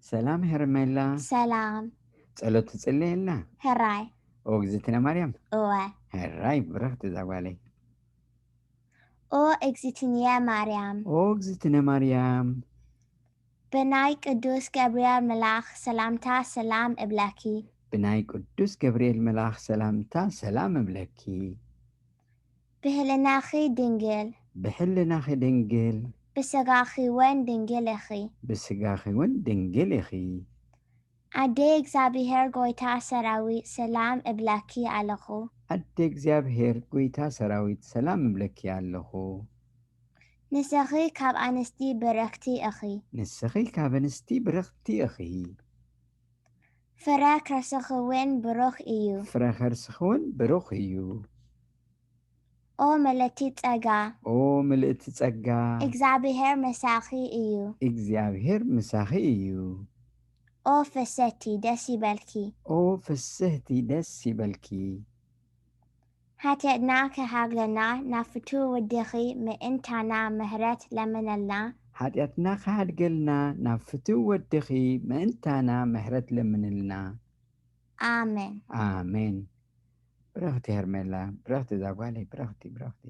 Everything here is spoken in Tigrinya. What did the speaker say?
ሰላም ሄርሜላ። ሰላም። ጸሎት ትጽልየልና? ሕራይ። ኦ እግዝእትነ ማርያም። እወ። ሕራይ ብረኽቲ እዛ ጓለይ። ኦ እግዝእትንየ ማርያም። ኦ እግዝእትነ ማርያም። ብናይ ቅዱስ ገብርኤል መልኣኽ ሰላምታ ሰላም እብለኪ። ብናይ ቅዱስ ገብርኤል መልኣኽ ሰላምታ ሰላም እብለኪ። ብህልናኺ ድንግል። ብሕልናኺ ድንግል። ብስጋኺ እውን ድንግል ኢኺ። ብስጋኺ እውን ድንግል ኢኺ። ኣደይ እግዚኣብሔር ጎይታ ሰራዊት ሰላም እብለኪ ኣለኹ። ኣደ እግዚኣብሔር ጎይታ ሰራዊት ሰላም እብለኪ ኣለኹ። ንስኺ ካብ ኣንስቲ ብርኽቲ ኢኺ። ንስኺ ካብ ኣንስቲ ብርኽቲ ኢኺ። ፍረ ከርስኺ እውን ብሩኽ እዩ። ፍረ ከርስኺ እውን ብሩኽ እዩ። ኦ ምልእቲ ጸጋ። ኦ ምልእቲ ጸጋ። እግዚኣብሔር ምሳኺ እዩ። እግዚኣብሔር ምሳኺ እዩ። ኦ ፍስህቲ ደስ ይበልኪ። ኦ ፍስህቲ ደስ ይበልኪ። ሓጢኣትና ክሃድገልና ናብ ፍቱ ወድኺ ምእንታና ምህረት ለምነልና። ሓጢኣትና ክሃድገልና ናብ ፍቱ ወድኺ ምእንታና ምህረት ለምንልና። ኣሜን። ኣሜን። ብረኽቲ ሄርሜላ፣ ብረኽቲ እዛ ጓለይ፣ ብረኽቲ፣ ብረኽቲ።